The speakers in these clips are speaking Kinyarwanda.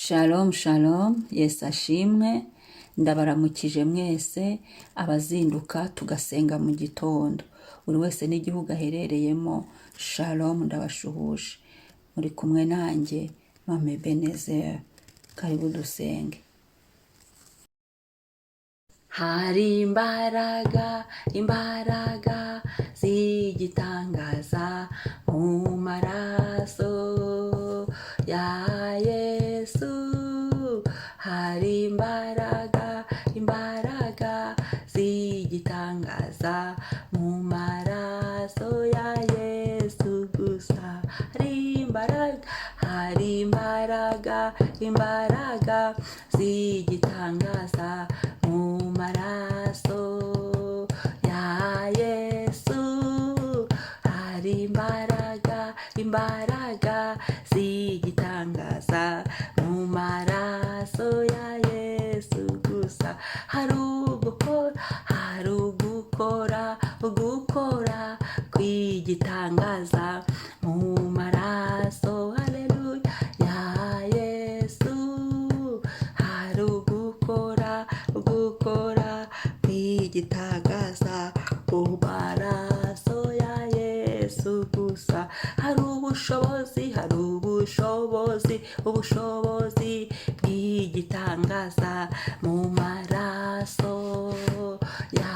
Shalom shalom, Yesu ashimwe, ndabaramukije mwese abazinduka tugasenga mu gitondo, buri wese n'igihugu aherereyemo. Shalom, ndabashuhuje, muri kumwe nanjye Mama Ebenezer. Karibu dusenge. Hari imbaraga, imbaraga z'igitangaza mu maraso ya Yesu. Hari imbaraga, imbaraga z'igitangaza mu maraso ya Yesu gusa. Hari imbaraga, hari imbaraga, imbaraga z'igitangaza mu maraso ya Yesu. Hari imbaraga, imbaraga z'igitangaza mu maraso ya Yesu gusa. Hari ugukora, hari ugukora, ugukora kw'igitangaza mu maraso, haleluya, ya Yesu. Hari ugukora, ugukora kw'igitangaza mu maraso ya Yesu gusa. Hari ubushobozi, hari ubushobozi, ubushobozi bw'igitangaza mu maraso ya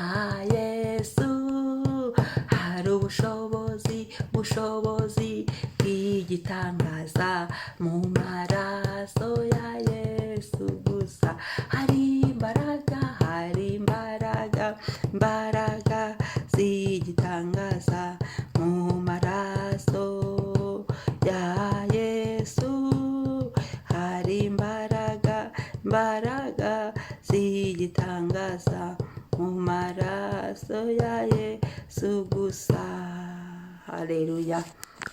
Yesu. Hari ubushobozi, ubushobozi bw'igitangaza mu maraso ya Yesu gusa. Hari imbaraga, hari imbaraga, imbaraga z'igitangaza mu maraso ya Yesu. Hari imbaraga, imbaraga z'igitangaza mu maraso ya Yesu gusa. Haleluya!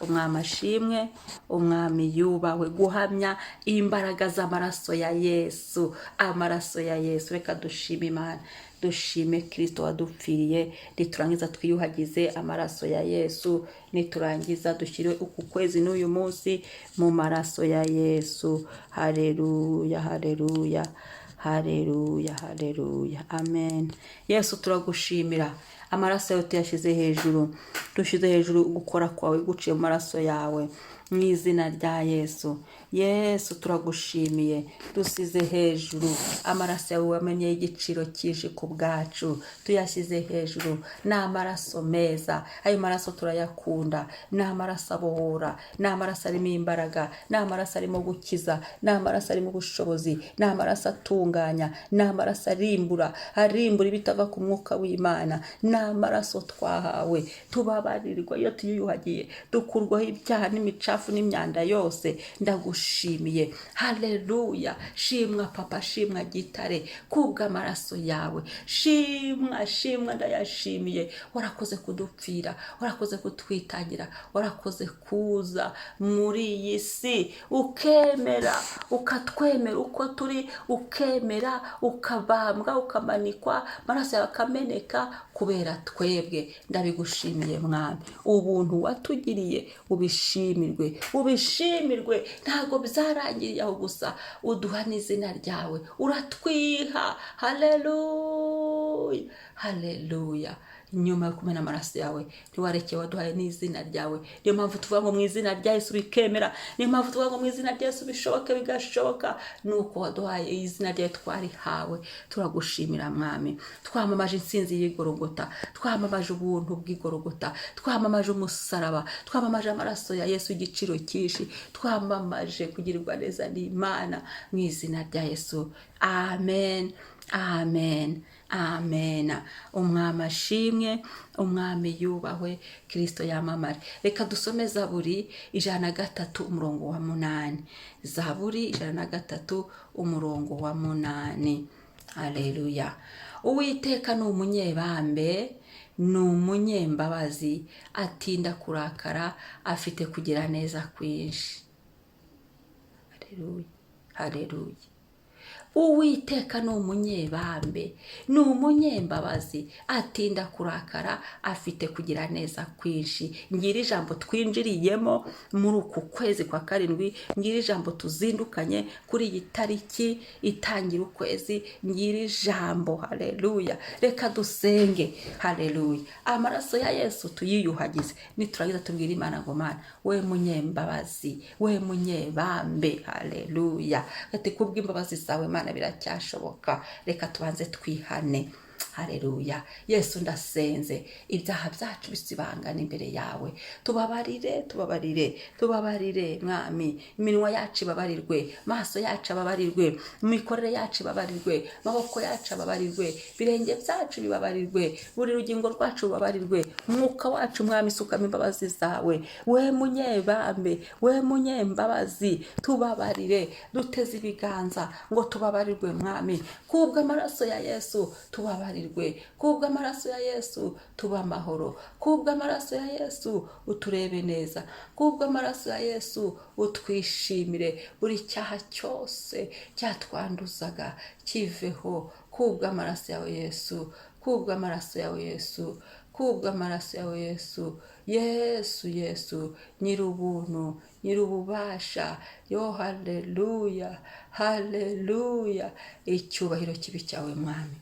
Umwami ashimwe, Umwami yubahwe. Guhamya imbaraga z'amaraso ya Yesu, amaraso ya Yesu. Reka dushime Imana, dushime Kirisito wadupfiriye. Niturangiza twiyuhagize amaraso ya Yesu, niturangiza dushyire uku kwezi n'uyu munsi mu maraso ya Yesu. Haleluya, haleluya, haleluya, haleluya, amen. Yesu, turagushimira. Amaraso yawe tuyashyize hejuru, dushyize hejuru gukora kwawe guciye mu maraso yawe, mu izina rya Yesu. Yesu, turagushimiye. Dusize hejuru amaraso yawe wamenye igiciro cyinshi ku bwacu, tuyashyize hejuru. Ni amaraso meza, ayo maraso turayakunda. Ni amaraso abohora, ni amaraso arimo imbaraga, ni amaraso arimo gukiza, ni amaraso arimo ubushobozi, ni amaraso atunganya, ni amaraso arimbura, arimbura ibitava ku mwuka w'Imana. Ni amaraso twahawe, tubabarirwa iyo tuyiyuhagiye, dukurwaho ibyaha n'imicafu n'imyanda yose. Ndagushimiye, haleluya. Shimwa Papa, shimwa Gitare, kubw'amaraso yawe. Shimwa, shimwa, ndayashimiye. Warakoze kudupfira, warakoze kutwitangira, warakoze kuza muri iyi si, ukemera, ukatwemera uko turi, ukemera ukabambwa, ukamanikwa, amaraso yawe akameneka kubera twebwe. Ndabigushimiye Mwami. Ubuntu watugiriye ubishimirwe, ubishimirwe. Ntabwo byarangiriye aho gusa, uduha n'izina ryawe, uratwiha. Haleluya, haleluya! Nyuma yo kumena amaraso yawe, ntiwarekeye, waduhaye n'izina ryawe. Niyo mpamvu tuvuga ngo mu izina rya Yesu bikemera, niyo mpamvu tuvuga ngo mu izina rya Yesu bishoboke, bigashoboka, nuko waduhaye izina ryawe, twarihawe. Turagushimira Mwami. Twamamaje intsinzi y'Igorogota, twamamaje ubuntu bw'Igorogota, twamamaje umusaraba, twamamaje amaraso ya Yesu igiciro cyinshi, twamamaje kugirirwa neza n'Imana, mu izina rya Yesu. Amen, amen, amen. Umwami ashimwe, Umwami yubahwe, Kirisito yamamare. Reka dusome Zaburi 103 umurongo wa 8. Zaburi 103 umurongo wa 8. Aleluya! Uwiteka ni umunyebambe, ni umunyembabazi, atinda kurakara, afite kugira neza kwinshi. Haleluya, haleluya! Uwiteka ni umunyebambe, ni umunyembabazi, atinda kurakara, afite kugira neza kwinshi. Ngira ijambo twinjiriyemo muri uku kwezi kwa karindwi, ngira ijambo tuzindukanye kuri iyi tariki itangira ukwezi, ngira ijambo. Haleluya! Reka dusenge. Haleluya! Amaraso ya Yesu tuyiyuhagize, niturangiza tubwire Imana ngo: "Mana, we munyembabazi, we munyebambe, haleluya." Ati kubw'imbabazi zawe, Mana, biracyashoboka. Reka tubanze twihane. Haleluya! Yesu, ndasenze, ibyaha byacu bisibangana imbere yawe. Tubabarire, tubabarire, tubabarire, Mwami. Iminwa yacu ibabarirwe, maso yacu ababarirwe, imikorere yacu ibabarirwe, amaboko yacu ababarirwe, ibirenge byacu bibabarirwe, buri rugingo rwacu rubabarirwe, umwuka wacu, Mwami, sukamo imbabazi zawe. We munyebambe, we munyembabazi, tubabarire. Duteze ibiganza ngo tubabarirwe, Mwami. Kubw'amaraso ya Yesu tubabarirwe, kubw'amaraso ya Yesu tuba amahoro, kubw'amaraso ya Yesu uturebe neza, kubw'amaraso ya Yesu utwishimire. Buri cyaha cyose cyatwanduzaga kiveho kubw'amaraso yawe Yesu, kubw'amaraso yawe Yesu, kubw'amaraso yawe Yesu. Yesu, Yesu, nyir'ubuntu, nyir'ububasha, yo haleluya, haleluya! Icyubahiro kibi cyawe, Mwami.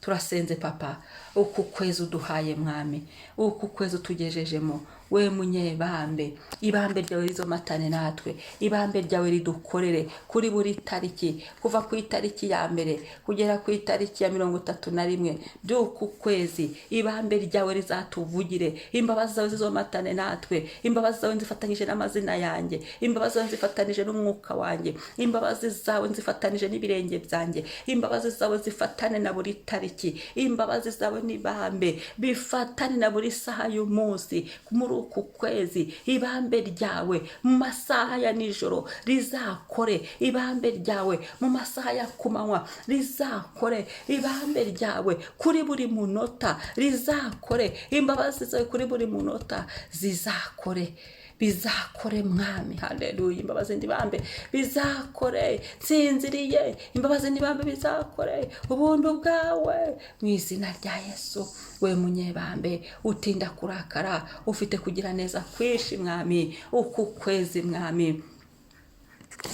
Turasenze, Papa, uku kwezi uduhaye, Mwami, uku kwezi utugejejemo, we munyebambe, ibambe ryawe rizomatane natwe, ibambe ryawe ridukorere kuri buri tariki, kuva ku itariki ya 1 kugera ku itariki ya 31 by'uku kwezi. Ibambe ryawe rizatuvugire, imbabazi zawe zizomatane natwe. Imbabazi zawe nzifatanyije n'amazina yanjye, imbabazi zawe nzifatanije n'umwuka wanjye, imbabazi zawe nzifatanije n'ibirenge byanjye, imbabazi zawe zifatane na buri tariki, imbabazi zawe n'ibambe bifatane na buri saha y'umunsi muri uku kwezi. Ibambe ryawe mu masaha ya nijoro rizakore, ibambe ryawe mu masaha ya kumanywa rizakore, ibambe ryawe kuri buri munota rizakore, imbabazi zawe kuri buri munota zizakore, bizakore, Mwami. Haleluya! Imbabazi n'ibambe bizakore nsinziriye, imbabazi n'ibambe bizakore, ubuntu bwawe mu izina rya Yesu. We munyebambe, utinda kurakara, ufite kugira neza kwinshi, Mwami, uku kwezi, Mwami,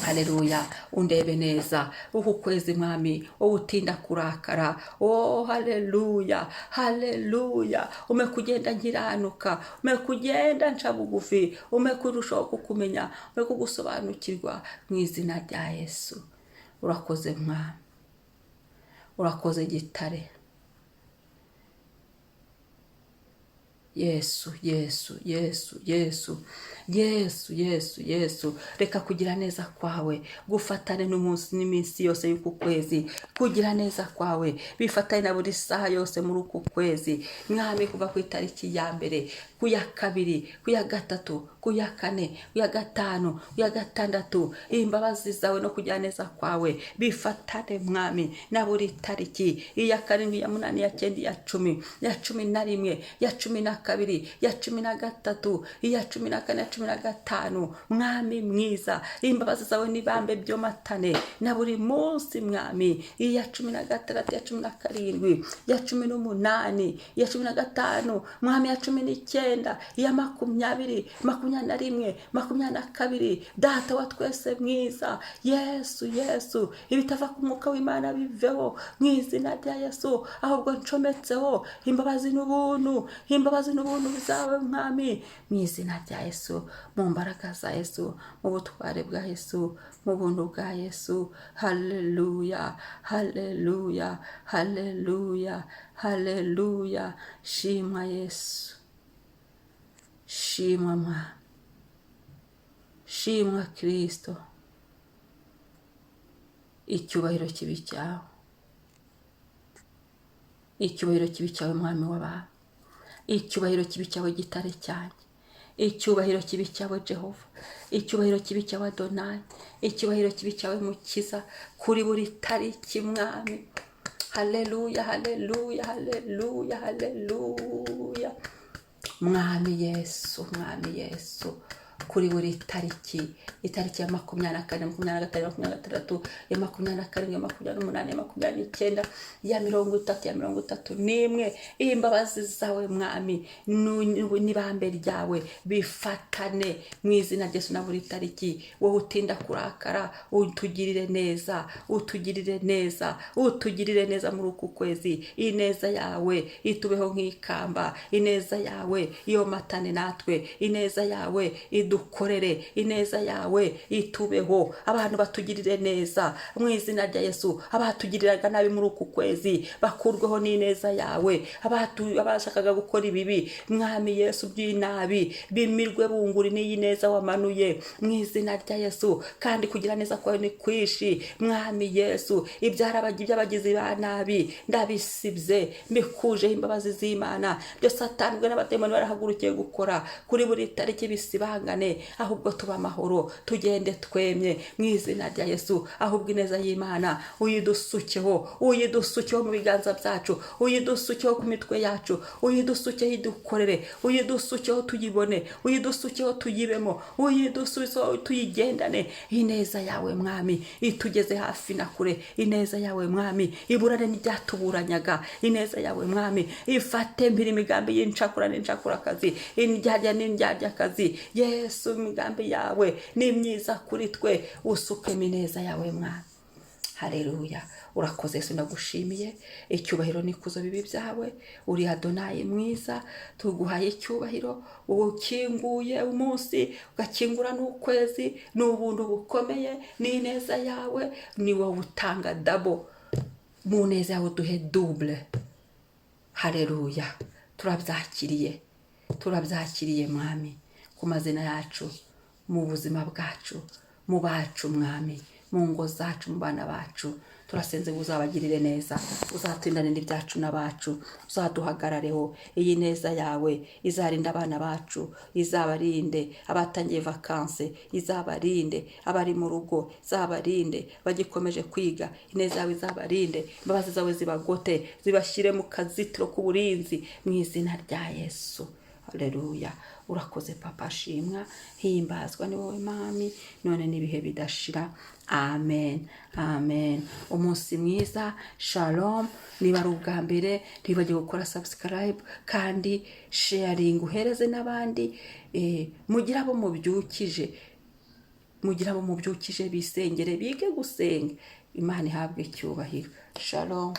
haleluya, undebe neza uku kwezi, Mwami, wowe utinda kurakara. Oh, haleluya, haleluya! Ume kugenda nkiranuka, ume kugenda nca bugufi, ume kurushaho kukumenya, ume kugusobanukirwa mu izina rya Yesu. Urakoze, Mwami, urakoze, Gitare. Yesu, Yesu, Yesu, Yesu, Yesu, Yesu, Yesu! Reka kugira neza kwawe gufatane n'umunsi n'iminsi yose y'uku kwezi, kugira neza kwawe bifatane na buri saha yose muri uku kwezi, Mwami, kuva ku itariki ya 1, ku ya 2, ku ya 3, ku ya 4, ku ya 5, ku ya 6. Imbabazi zawe no kugira neza kwawe bifatane, Mwami, na buri tariki, iya 7, iya 8, iya 9, iya 10, iya 11, iya 12, iya 13, iya 14, iya 15. Mwami mwiza, imbabazi zawe n'ibambe byomatane na buri munsi, Mwami, iya 16, iya 17, iya 18, iya 15, Mwami, iya 19, iya 20, 21, 22. Data wa twese mwiza, Yesu, Yesu, ibitava ku mwuka w'Imana biveho mu izina rya Yesu, ahubwo ncometseho imbabazi n'ubuntu, imbabazi n'ubuntu bizawe, Mwami, mu izina rya Yesu, mu mbaraga za Yesu, mu butware bwa Yesu, mu buntu bwa Yesu. Haleluya, haleluya, haleluya, haleluya! Shimwa Yesu, shimwa Mwami, shimwa Kristo. Icyubahiro kibi cyawe, icyubahiro kibi cyawe, Mwami w'abantu, icyubahiro kibi cyawe, Gitare cyanjye, icyubahiro kibi cyawe, Jehova, icyubahiro kibi cyawe, Adonayi, icyubahiro kibi cyawe, Mukiza, kuri buri tariki, Mwami. Haleluya, haleluya, haleluya, haleluya! Mwami Yesu, Mwami Yesu. Kuri buri tariki, itariki ya 24, 25, 26, ya 27, ya 28, ya 29, ya 30, ya 31, imbabazi zawe Mwami n'ibambe ryawe bifatane mu izina rya Yesu. Na buri tariki, wowe utinda kurakara, utugirire neza, utugirire neza, utugirire neza muri uku kwezi. Ineza yawe itubeho nk'ikamba, ineza yawe yomatane natwe, ineza yawe idukorere, ineza yawe itubeho. Abantu batugirire neza mu izina rya Yesu. Abatugiriraga nabi muri uku kwezi bakurweho n'ineza yawe. Abashakaga gukora ibibi, Mwami Yesu, by'inabi bimirwe bunguri n'iyi neza wamanuye mu izina rya Yesu. Kandi kugira neza kwawe ni kwinshi, Mwami Yesu. Iby'abagizi ba nabi ndabisibye, mbikujeho imbabazi z'Imana. Byo Satani n'abadayimoni barahagurukiye gukora kuri buri tariki bisibangane, ahubwo tuba amahoro, tugende twemye mu izina rya Yesu. Ahubwo ineza y'Imana uyidusukeho, uyidusukeho mu biganza byacu, uyidusukeho ku mitwe yacu, uyidusukeho idukorere, uyidusukeho tuyibone, uyidusukeho tuyibemo, uyidusukeho tuyigendane. Ineza yawe Mwami itugeze hafi na kure. Ineza yawe Mwami iburane n'ibyatuburanyaga. Ineza yawe Mwami ifate mpiri imigambi y'incakura n'incakurakazi, indyarya n'indyaryakazi. Yesu, imigambi yawe ni myiza kuri twe, usukemo ineza yawe Mwami. Haleluya! Urakoze Yesu, ndagushimiye. Icyubahiro n'ikuzo bibi byawe. Uri Adonayi mwiza, tuguhaye icyubahiro. Wowe ukinguye umunsi, ugakingura n'ukwezi, ni ubuntu bukomeye n'ineza yawe. Ni wowe utanga double, mu neza yawe duhe double. Haleluya! Turabyakiriye, turabyakiriye Mwami, ku mazina yacu, mu buzima bwacu, mu bacu Mwami, mu ngo zacu, mu bana bacu. Turasenze ngo uzabagirire neza, uzatindane n'ibyacu n'abacu, uzaduhagarareho. Iyi neza yawe izarinda abana bacu, izabarinde abatangiye vacances, izabarinde abari mu rugo, izabarinde bagikomeje kwiga. Ineza yawe izabarinde, imbabazi zawe zibagote, zibashyire mu kazitiro k'uburinzi mu izina rya Yesu. Haleluya! Urakoze Papa, shimwa, himbazwa, ni wowe Mwami none n'ibihe bidashira. Amen, amen. Umunsi mwiza, shalom. Niba ari ubwa mbere, ntiwibagirwe gukora subscribe kandi sharing, uhereze n'abandi. Mugire abo mubyukije, mugire abo mubyukije bisengere, bige gusenga. Imana ihabwe icyubahiro. Shalom.